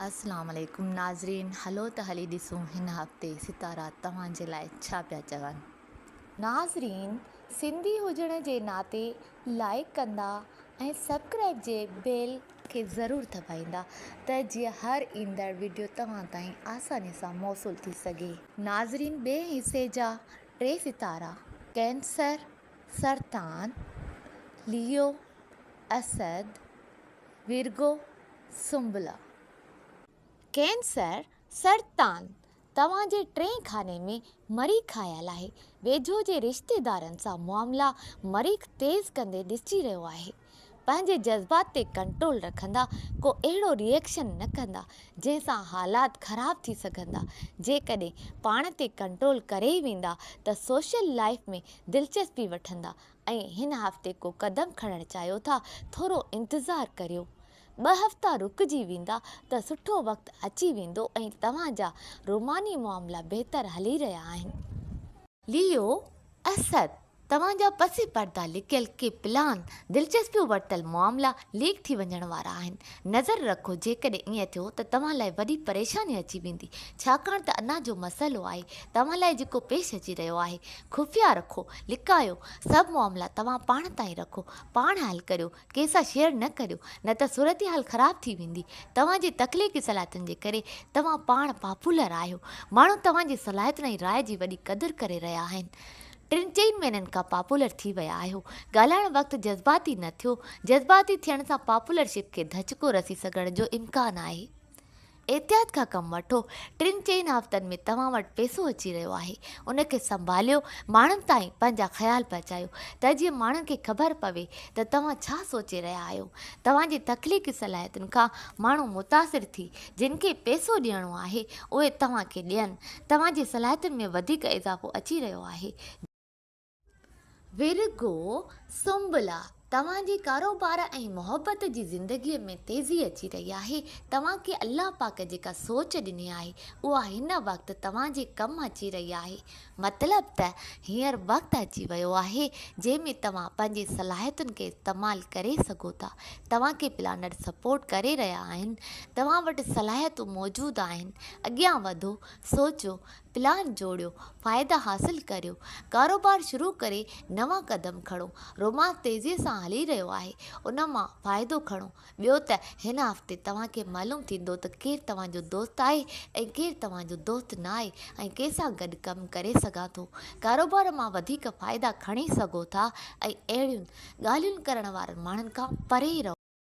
اسلام عليڪم ناظرين هلو ته هلي ڏسون هن هفتي ستارا توهان جي لاء ڇا پيا چون. ناظرين سنڌي هجڻ جي ناتي لائيڪ ڪندا ۽ سبڪرائيب جي بيل کي ضرور دٻائيندا ته جيئن هر ايندڙ وڊيو توهان تائين آساني سان موصول ٿي سگهي. ناظرين ٻئي حصي جا ٽي ستارا ڪينسر، سرطان، ليو، اسد، ورگو، سنبلا. ڪينسر، سرطان، توهان جي ٽئين خاني ۾ مريخ آيل آهي. ويجهو جي رشتيدارن سان معاملا مريخ تيز ڪندي ڏسجي رهيو آهي. پنهنجي جذبات تي ڪنٽرول رکندا، ڪو اهڙو ري ايڪشن نه ڪندا، جنهن سان حالات خراب ٿي سگهندا. جيڪڏهن پاڻ تي ڪنٽرول ڪري ويندا ته سوشل لائيف ۾ دلچسپي وٺندا ۽ هن هفتي ڪو قدم کڻڻ چاهيو ٿا، ٿورو انتظار ڪريو. ٻه هفتا رڪجي ويندا ته سٺو وقت اچي ويندو ۽ توهان جا روماني معاملا بهتر هلي رهيا آهن. ليو، اسد، توهان جا پس پرده لڪيل ڪي پلان، دلچسپيون ورتل معاملا ليڪ ٿي وڃڻ وارا آهن. نظر رکو جيڪڏهن ائين ٿيو ته توهان لاء وڏي پريشاني اچي ويندي، ڇاڪاڻ ته انا جو مسئلو آهي، توهان لاء جيڪو پيش اچي رهيو آهي، خفيه رکو، لڪايو، سڀ معاملا توهان پاڻ تائين رکو، پاڻ حل ڪريو، ڪنهن سان شيئر نه ڪريو، نه ته صورتحال خراب ٿي ويندي. توهان جي تخليقي صلاحيتن جي ڪري توهان پاڻ پاپولر آهيو. ماڻهو توهان جي صلاحيتن ۽ راء جي وڏي قدر ڪري رهيا آهن. ٽن چئن مهينن کان پاپولر ٿي ويا آهيو. ڳالهائڻ وقت جذباتي نه ٿيو. جذباتي ٿيڻ سان پاپولرشپ کي ڌچڪو رسي سگهڻ جو امڪان آهي. احتياط کان ڪم وٺو. ٽن چئن هفتن ۾ توهان وٽ پئسو اچي رهيو آهي. ان کي سنڀاليو، ماڻهن تائين پنهنجا خيال پهچايو ته جيئن ماڻهن کي خبر پوي ته توهان ڇا سوچي رهيا آهيو. توهان جي تخليقي صلاحيتن کان ماڻهو متاثر ٿي جن کي پئسو ڏيڻو آهي اهي توهان کي ڏين. توهان جي صلاحيتن ۾ وڌيڪ اضافو اچي رهيو آهي. ورگو، سنبلا، توهان جي ڪاروبار ۽ محبت جي زندگيء ۾ تيزي اچي رهي آهي. توهان کي الله پاڪ جيڪا سوچ ڏني آهي، اها هن وقت توهان جي ڪم اچي رهي آهي. مطلب ته هينئر وقت اچي ويو آهي، جنهن ۾ توهان پنهنجي صلاحيتن کي استعمال ڪري سگهو ٿا. توهان کي پلانر سپورٽ ڪري رهيا آهن. توهان وٽ صلاحيتون موجود آهن. اڳيان وڌو، سوچيو، پلان جوڙيو، فائدا حاصل ڪريو، ڪاروبار شروع ڪري نوان قدم کڻو، رومانس تيزيء سان هلي رهيو آهي، ان مان فائدو کڻو، ٻيو ته هن هفتي توهان کي معلوم ٿيندو ته ڪير توهان جو دوست آهي ۽ ڪير توهان جو دوست نه آهي ۽ ڪنهن سان گڏ ڪم ڪري سگهان ٿو. ڪاروبار مان وڌيڪ فائدا کڻي سگهو ٿا ۽ اهڙين ڳالهين ڪرڻ وارن ماڻهن کان پري رهو.